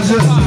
Thanks.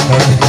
Thanks.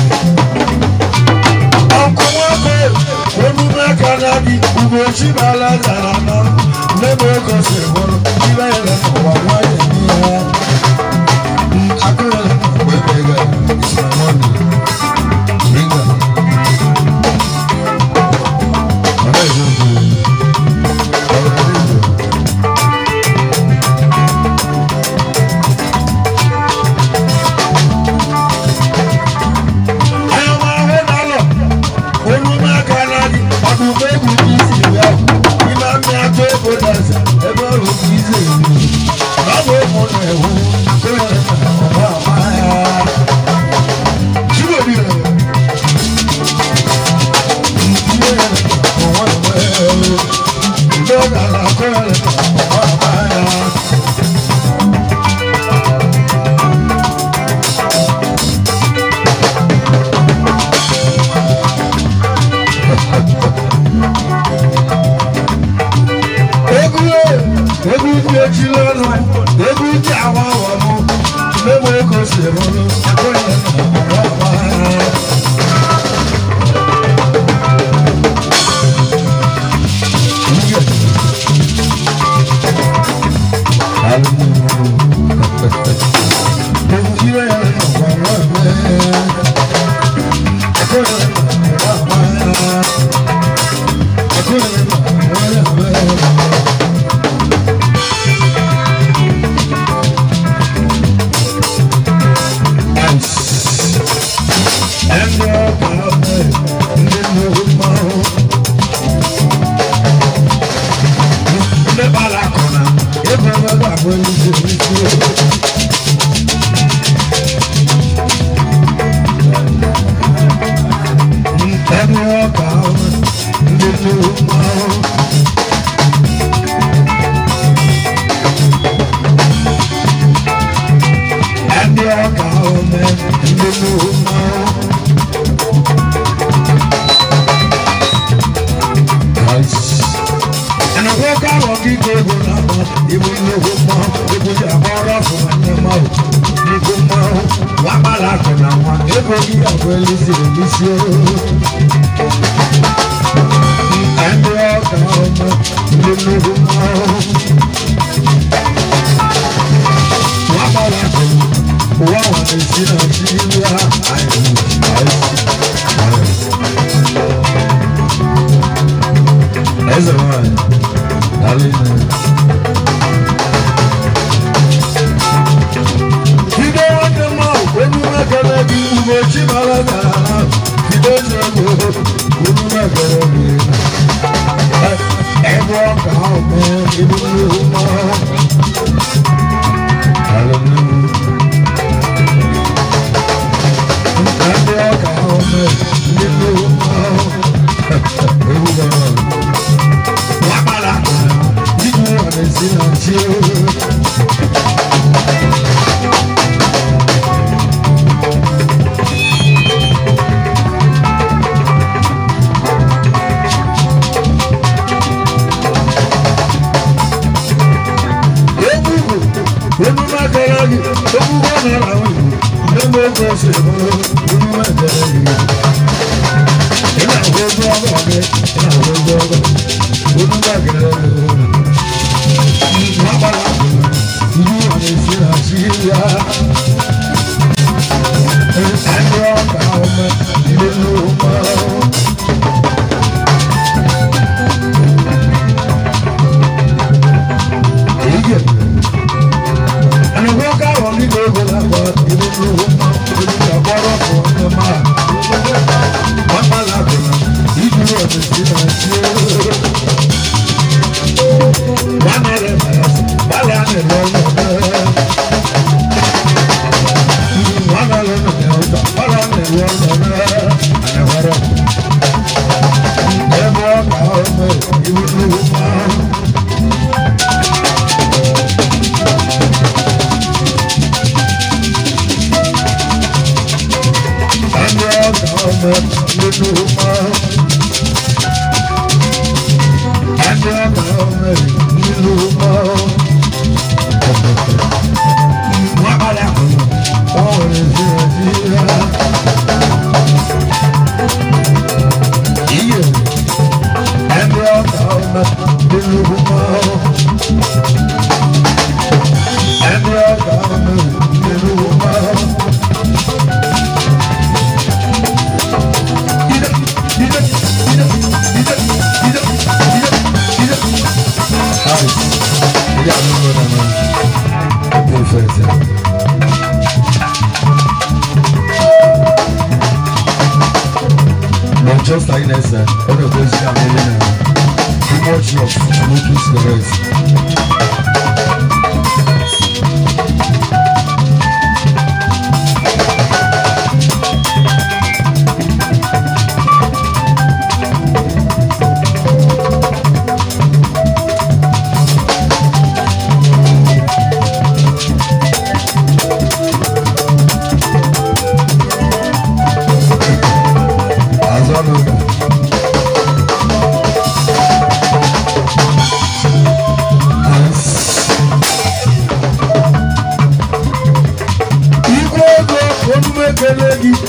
gị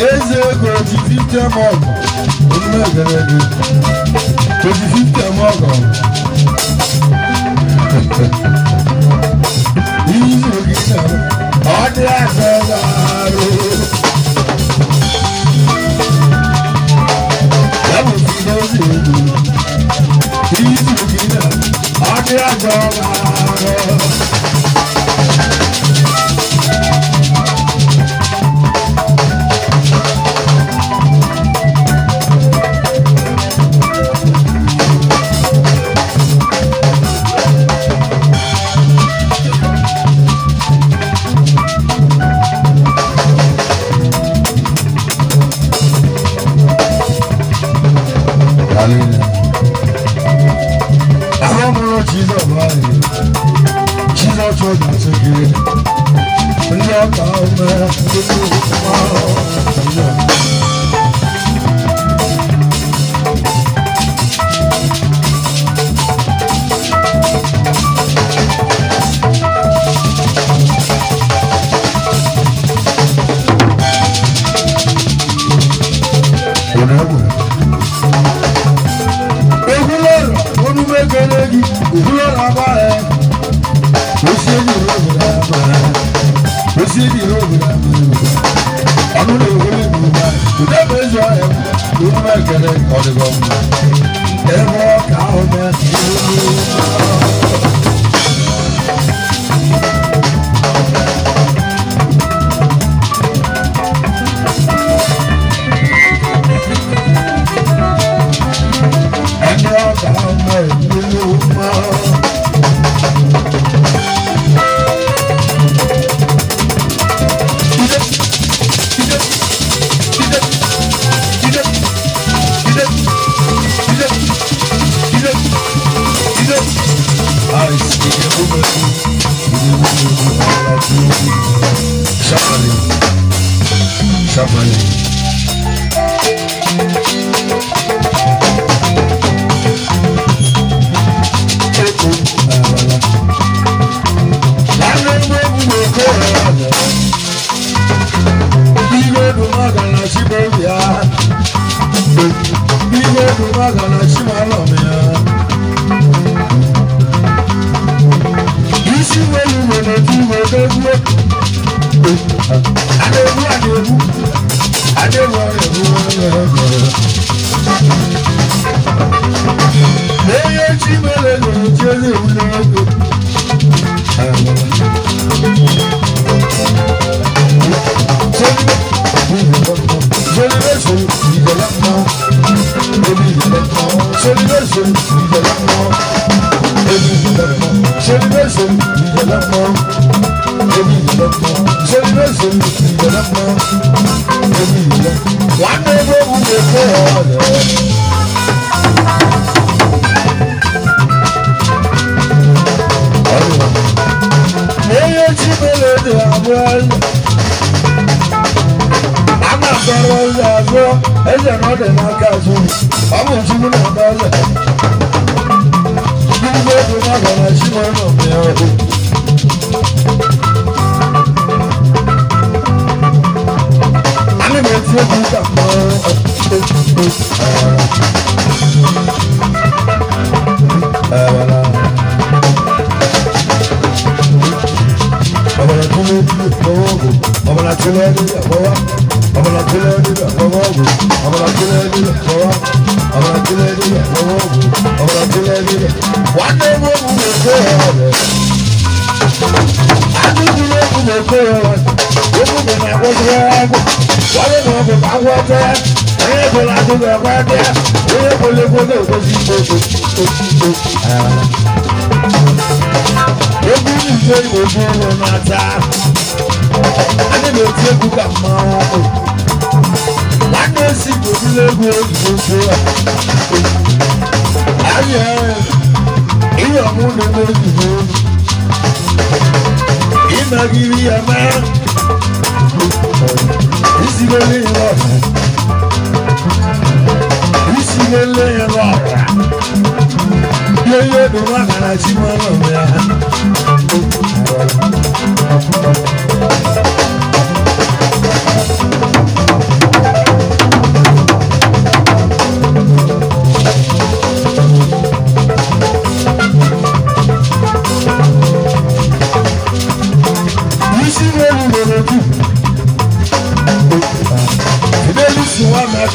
eze ego ji 50 mọgụ omume ekele gị oji 50 mọgụ izu gị na ọ dị azọ arụ ya bụ fidozi ego izu gị na ọ dị azọ arụ.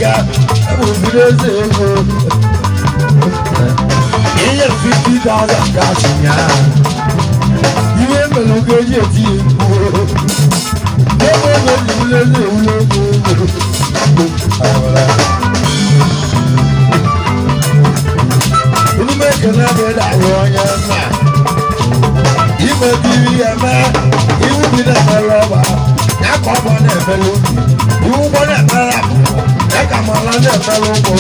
aka ebufiri eze ego ihe 50,000 cash nya ihe mere oge eji eti mkpu ego ego ji wule eze ewule ego unu ekele gị dara onye nna ime biri ya mee iwu bi na-emere ọba ya ka ọgbọ na-emere ubi iwu ụgbọ na-emere akụ ya ka mala na-emere ụgbọ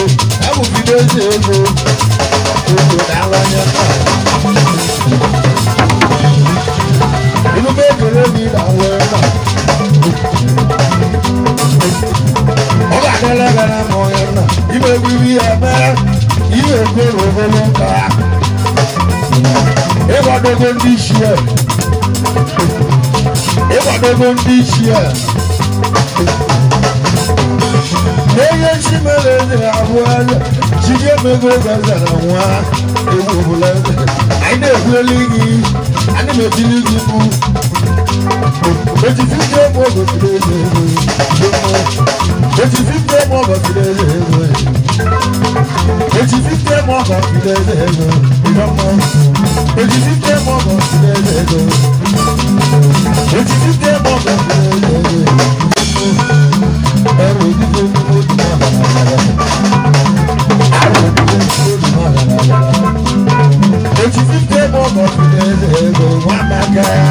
ebufiri eze ego ego dara onye nna unu ekele gị dara onye nna ọ ga-adịla gara ma onye nna ime biri ya mee ihe egoro obere nka ịgbadogo ndị isi ya ịgbadogo ndị isi ya na-enye chi mere eze abụọ eze chi emego oge eze na nwa egwu ọbụla eze anyị na-ekwueli gị anyị na-etili gị mkpu etiti ebe ọ gosiri eze ego etiti ebe ọ gosiri eze ego etiti ebe ọ gosiri eze ego etiti ebe ọ gosiri eze ego etiti ebe ọ gosiri eze ego ẹrù ìdíje ní ojú náà lọ́la ẹrù ìdíje ní ojú náà lọ́la etiti ebe ọ gosiri eze ego nwa maka ya.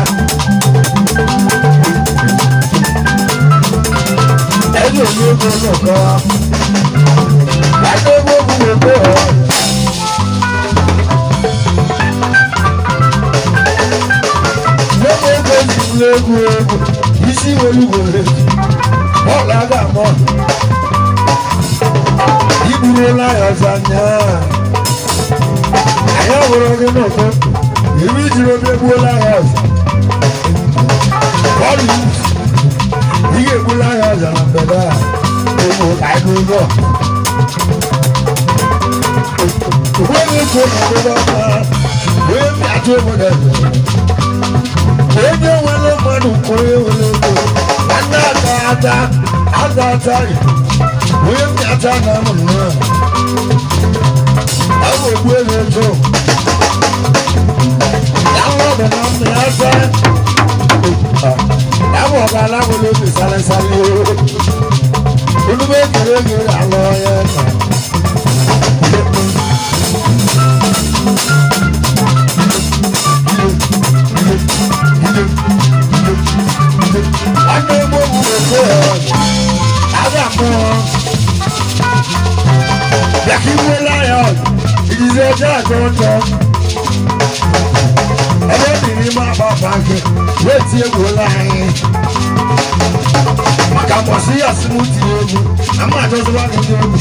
Ẹni òní ego nìkan ẹni owó gbogbo ọ. Lọ́wọ́ ego ti wúlé egwu egwu isi olúwere bọ́ọ̀lù aga mọ́ iburu láyọ̀ ọ̀sán-nyà àyà wúrọ̀ gị n'ụtọ ìrú jiri obi egbuo láyọ̀ ọ̀sán bọ́ọ̀lù yìí ihe egbula ya ọzọ na mgbede a egwu ka anyị n'ụzọ onye iko na obodo ọma onye mbịatụ obodo eze onye nwere mmadụ nke onye nwere ego nwanne ata ata ata ata onye mbịatụ na amụ nnọọ ọ bụ ogbu ego eto ya nwa bụ na mma ya ata àwọn ọba aláwọ̀ ló fi sálẹ́sálẹ́ o olúmọ ekele gèrè àlọ́ yẹn nà. Wọ́n ní gbogbo òkú ẹ̀ ọ̀dọ̀ àmọ́ yàtí wọ́n láyọ̀ ìdílé ọjọ́ àtọ́jọ́ ẹgbẹ́ mi máa bá bàǹkì wéètì egwu láàyè maka mbọsị ya si mụ tinye egwu na mma achọzịla gị ndị egwu.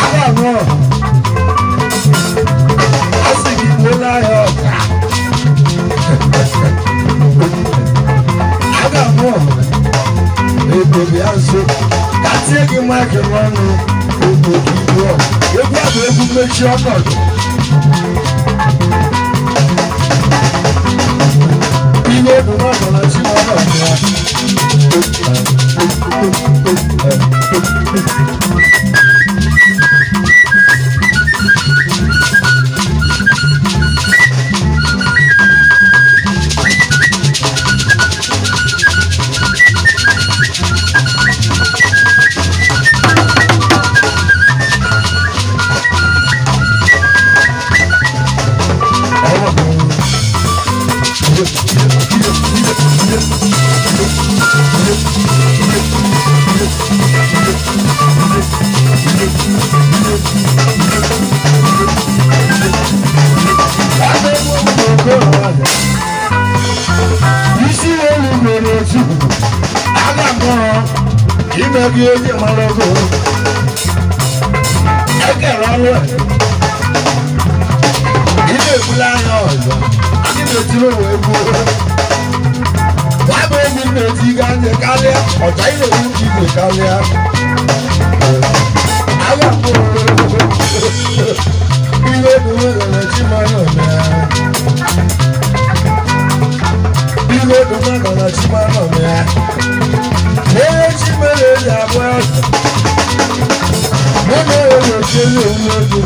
Aga anọ a sị gị gbuo n'ahịa ọka aga anọ ego bịa nso ka tie gị maịkị n'ọnụ egwu egwu a bụ egwu mmechi ọnọdụ ihe bụ n'ọnọ na chi ọnọdụ ya. Isi elu nwere otu aga mụọ ime gị onye mara ogo ekere ọrụ ị na-egbula anya ọzọ anyị na-etiri onwe egwu ya bụ egwu na-eti ga anya karịa ọja ị na-egbu igwe karịa aga mụọ ihe bụ nwere chi mara ome ihe Mmadụ na chima nọ na ya. Onye chi mere eji abụ eze. Mụ na onye na-echezi onwe ego.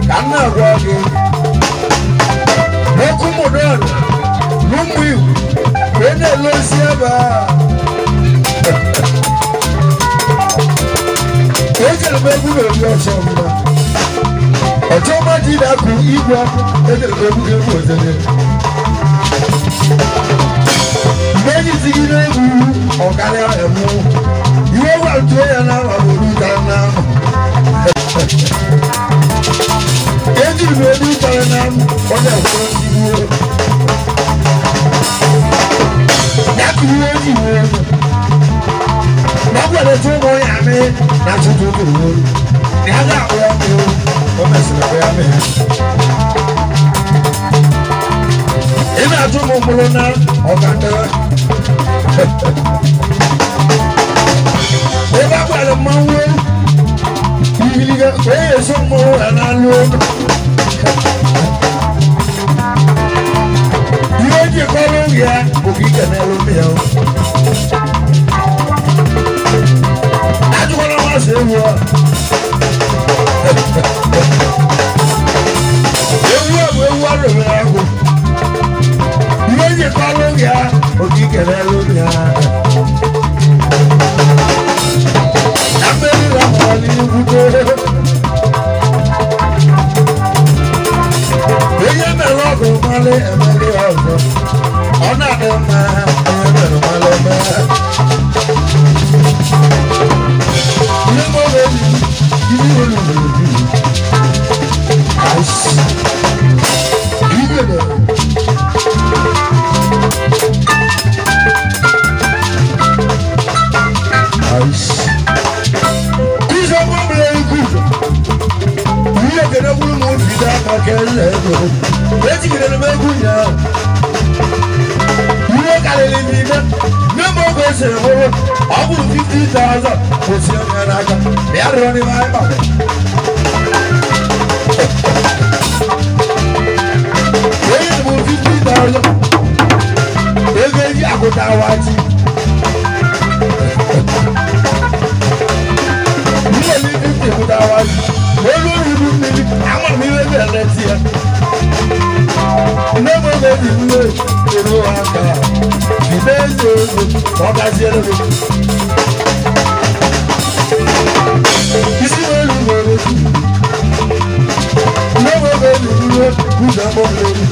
Ka m na-agwa gị n'okwu mụdọrọ n'ụmụ iwu wee na-elosi ebe a. Ejere m egwu na-egwu ọchọ mma. Ọchọ ọma ji na-akụ igwe ejere m egwu ga-egwu ozere. Mgbe enyi si gị n'egwu ọkarịa emu. Iwe gwa ntụọ ya na ama bụ olu tara na ama. Ejiri m olu tara na ama ọ na-ekwere ndị gboo. Ya kụrụ eji iwe egwu. Na gwara etu ụmụ ya amị na tutu tụrụ olu. Ya ga-akpụ ya mmiri o mesịrị akpụ ya mmiri. Ị na-atụ m mkpụrụ na ọkandara. Ebe a gwara mmanwụ igiliga ka e eso mmanwụ ya na-alụ olu. Ihe eji kọrọ oge ya bụ ka ike n'elu mmiri ahụ. Ajụkwala masị ewu a. Ewu a bụ ewu arụrụ agụ. Ihe eji kọrọ oge ya bụ ka ike n'elu mmiri ahụ. Na mmeri na mara n'ihu onye mere ọgụ mmalị emeli ọzọ. Ọ na-adị mma onye mere mmalị eme. Ihe mọrọ enyi ihe olu mere bi. Igwe mere. Kụzọ mọbụla ikwu. Ihe kere bụrụ m obi daa maka ele ego. Ejigidere m egwu ụnyaahụ. Ihe karịrị n'ime nne m oge o siri bụrụ ọ bụrụ 50,000 kwụsị onye n'aka ya rịọ n'ime anyị kpara. Onye bụ 50,000 ego eji akụta awa ji. Ihe ni 50 kụta awa ji. Olu ibu mmiri ama m ihe ga-eleti ya. Nne m oge dị nne eru aka jide eze ego ka ọ gaziere gị. Isi m elu nwere otu. Nne m oge dị nne ụzọ mgbọrọ elu.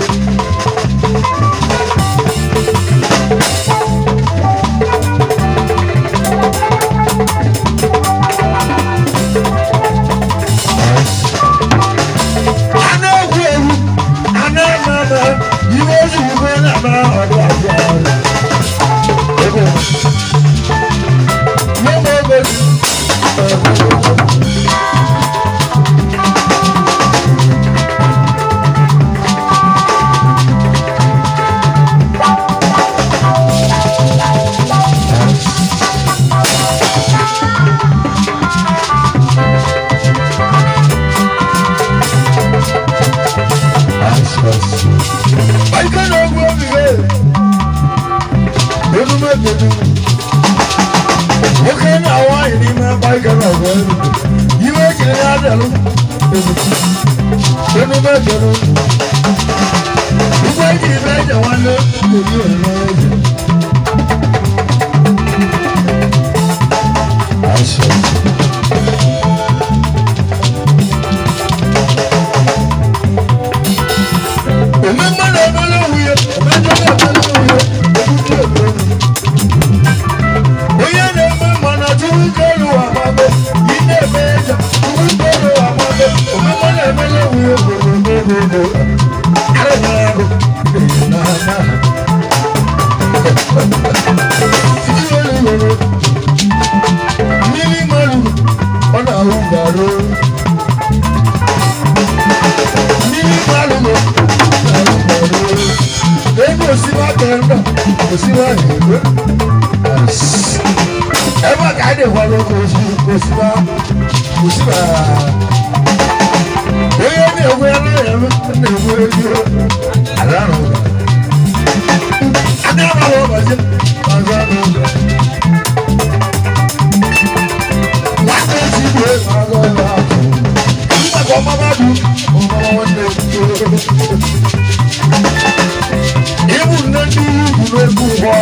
Ibu nne ndị ugwu n'egwu ụgbọ.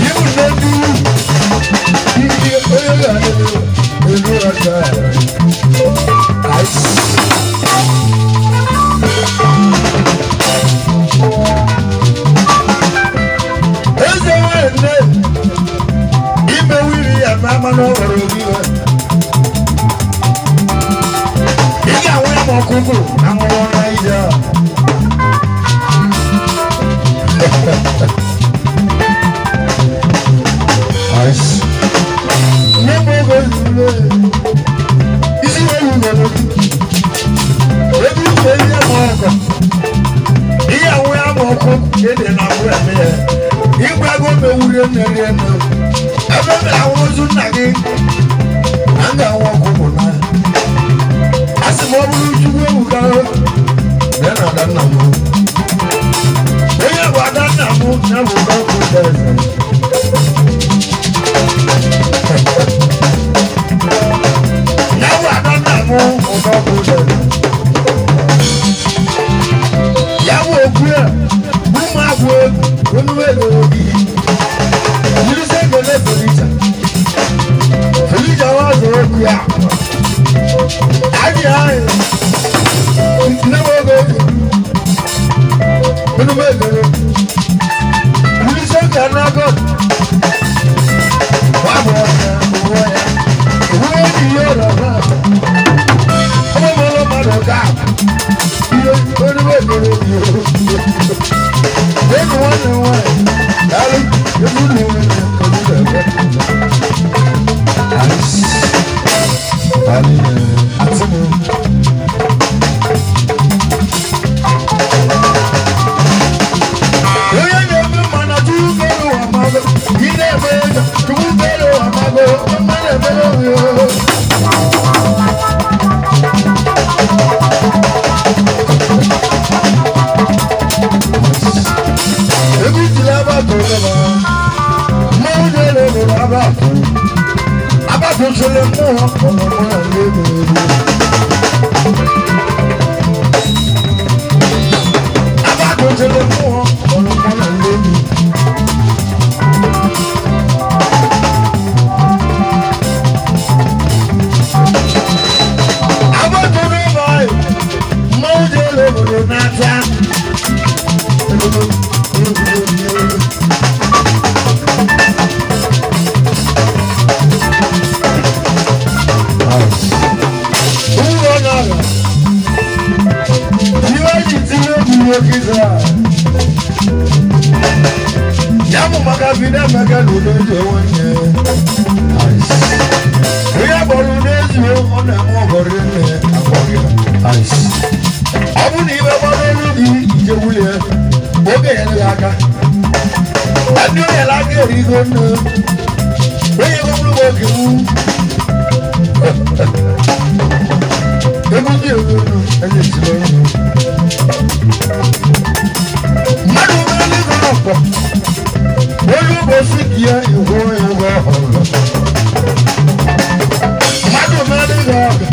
Ibu nne ndị ugwu. Ndị onye ga-adị elu aka. Eze nwanne ime wiri ya ma ama na ọ nwere obi iwe. Ị ga-anwụ ya ma ọkụkụ anwụrụ na ije a. Nne m oge zuru isi ewu nwere ebe uche ihe ma ọkọ. Ihe anwụ ya ma ọkụ ede na abụ eme ya. Igwe ego mewurie nne rie nne. Ebe m ahụ ozu nna gị na m ga-anwụ ọkụkụ na. Asị m ọ bụrụ Chukwu ebuka bịa na ada nna m. Onye bụ ada nna m ya bụ ọkụ eze. Ya bụ ada nna m ọkụ eze. Ya bụ okwu ya bụ ụmụ abụọ egwu onu ego obi. Yiri sị ekele Felija. Felija wa zụrụ okwu ya. Anyị anyị nne m oge oge. Onu ego. Yiri sị ekele n'aka. Wa bụ ọnya ụwa ya. Ụwa enyi ya ọrọ ha. Ọmọ m ọlọ mmadụ ga. Ihe onu ego obi. Ego nwanne m nwaanyị. Daalụ egwu na enwe onye na-eme mma na Chukwu kere ụwa amago. Ị na-eme ego Chukwu kere ụwa amago. Mma na-emere onwe ya. Egwu tiri abatụ gaba. Mmanwụ jere obodo abatụ. Abatụ sịrị mmụọ ọmụmụ na ndị ego egwu. Abatụ sịrị mmụọ ọmụmụ na ndị ego. Abatụ n'ụlọ anyị. Mmanwụ jere obodo n'aka. Ya bụ maka bido emeka na udo eji onwe ihe gbọrọ udo ezi ọ na-eme ọgọrọ nne akpọghị ya. Ọ bụ na ibe gbara olu gị ije wulie oge nyere gị aka. Ndị o nyere aka erigo nne onye gbọrọ gị oge wu. Egwu ndị egwu elu enye tiri ọrụ. Mmadụ ụgbọelu gọrọ ọkpọ. Olu ụbọchị gị ya ihu onye ụgwọ ọhụrụ. Mmadụ ụgbọelu gọrọ ọkpọ.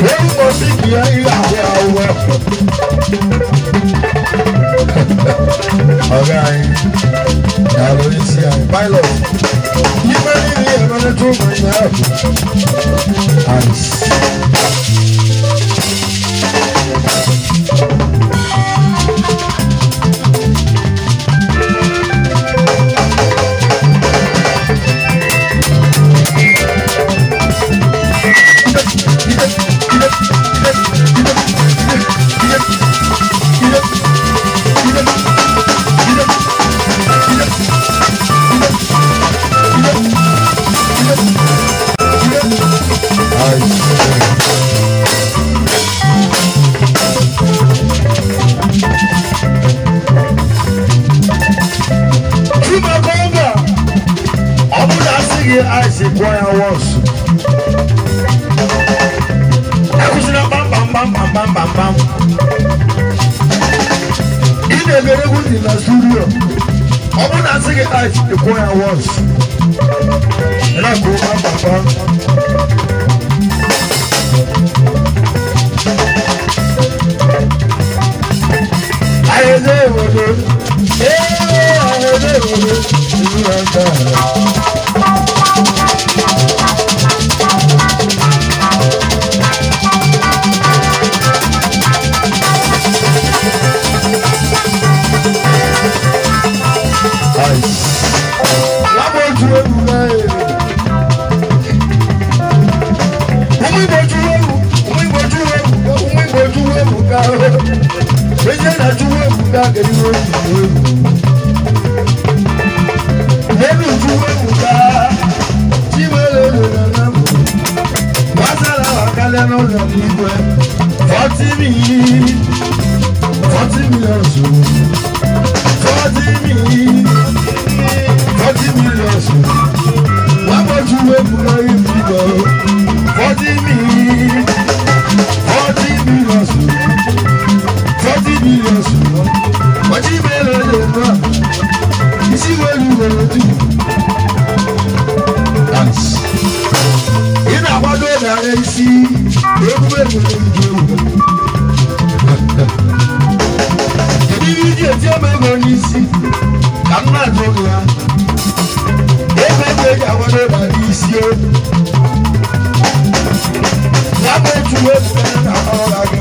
Olu ụbọchị gị ya ihe ahụ ya ụgwọ. Ọga anyị na-alụ isi anyị pilot. Ime niile ya emeleta ụmụ ya ahụ. Ice. Ice gwọ ya wọsụ. Akwụsịla kpamkpam kpamkpam kpamkpam kpam. Ị na-egere egwu dị na studio. Ọ bụrụ na asị gị ice gwọ ya wọsụ. Ị na-akụ kpamkpam kpam. Igbo chukwu egwu, ụmụ Igbo chukwu egwu, ụmụ Igbo chukwu egwu ka ezie na chukwu egwu ka kedu ihe o ji egwu. N'elu chukwu egwu ka Chimelolo na na mbụ gbasara wakalịa n'ụlọ n'igwe 40 million, 40 million, 40 million, 40 million. Wọ́n tún wé fúnra yìí gbọ́ 40 million, 40 million, 40 million. Wọ́n ti bẹ̀rẹ̀ lè mọ́ isi wẹ́lú wẹ̀rẹ̀ tù. Ị na-akwado narị isi egwuregwu egwu. Kedu ihe iji eti eme ego n'isi ka m na-ajụ gị ya? Ego ego eji akwado narị isi o. Ya bụ etu egwu na akpọrọ gị.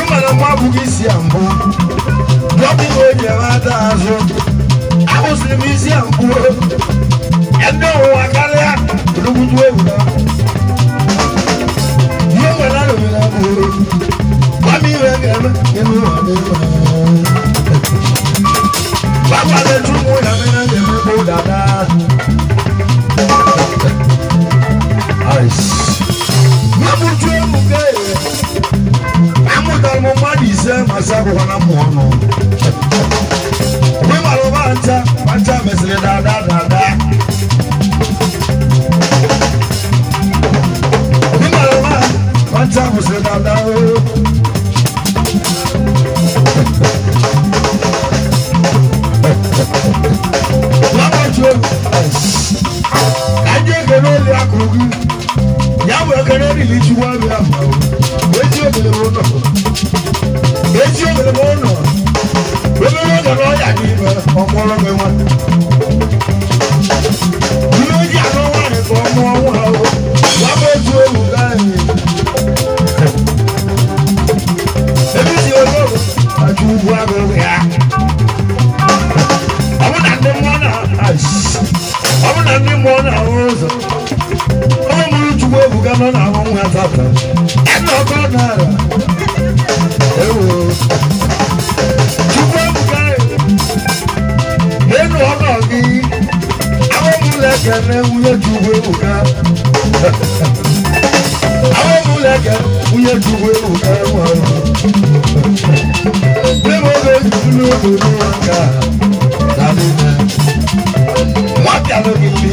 Ọ mara mma abụghị isi ya mbụ. Dọkịta o ji eme ata azụ. Akwụsịrị m isi ya mbụ. Ndị ụwa karịa olugbutu egwu na. Ihe nwere arụghị na bụ. Gwa m ihe ga-eme ebe ụwa dị mma. Gbagwa na-etu ụmụ ya mere ga-emekpo dada. Nwabutu egwu ka amụtara m mmadụ ise ma sị akwụkwọ na mmụ ọnụ. Mgbe mara ụba ncha, ma ncha mesịrị dada dada. Mgbe mara ụba ma ncha mesịrị dada o. Nwabutu egwu ka ndị ekele oli akụrụ gị. Ya bụ ekele riri chukwu abịa ma o. Ezi ogele bụ ụlọ. Ezi ogele bụ ụlọ. Obere oge na ọya n'ime ọmụọrọ gị nwa. Ihe oji anụ nwaanyị ka ọ mụọ nwa o. Ya bụ otu ewu gaa anyị. Ebe isi onye ọgụ achụ ugwu agụụ ya. Ọ bụ na ndị mmụọ na ọ bụ na ndị mmụọ na-ahụ ụzọ. Ọ mụrụ Chukwu Ebuka nọ na-ahụ nwa tata. Ẹnna ọkọ náírà. Ewo. Chukwu Ebuka enu ọnọ gị. Àwọn ọmụlẹ̀kẹ̀ na nwunye Chukwu Ebuka. Àwọn ọmụlẹ̀kẹ̀ nwunye Chukwu Ebuka nwere. Ebe oge juru n'obodo nka. Dalile. Nwa bịalụ gị li.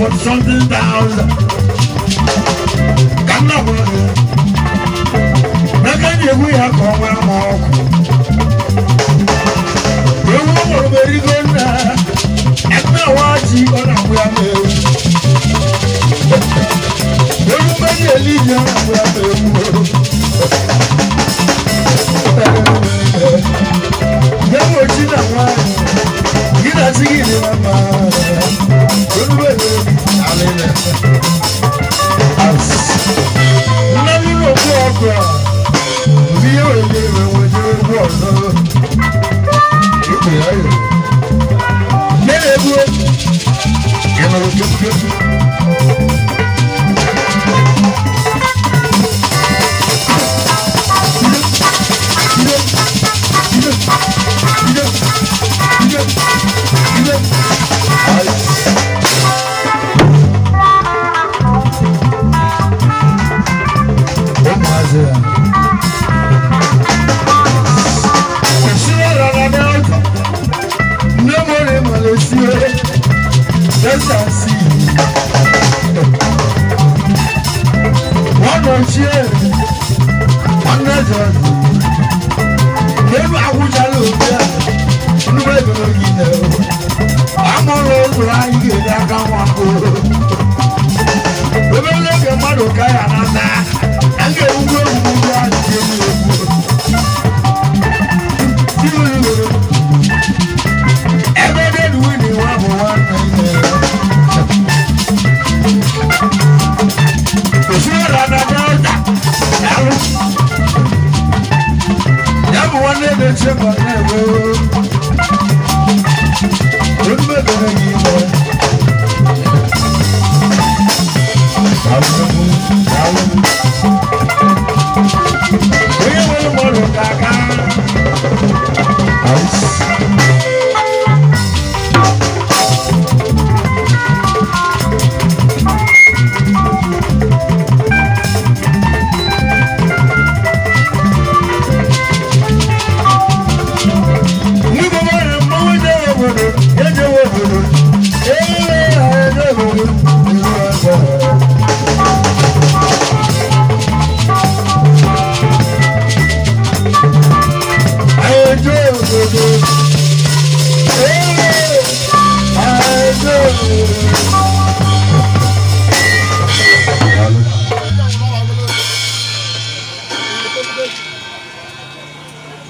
40 something thousand. Ka nna gwara gị n'aka ji egwu ya ka ọ nwere m ọkụ. Ewu ọ mụrụ m erigo nna nna wa ji ọ na-agbụ ya m ewu. Ewu mmeji eli ji ọ na-agbụ ya m ewu. Ya nwochi na nwaanyị gị na chi gị dị na mma. Nna nínú òkú ọkọ a bí yóò yẹ ìwé jẹ́ egwu ọ̀zọ́ ìpè ayò lẹ́yìn egwu ìnùrù kékeré.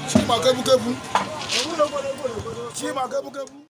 Chima kebu kebu. Chima kebu kebu.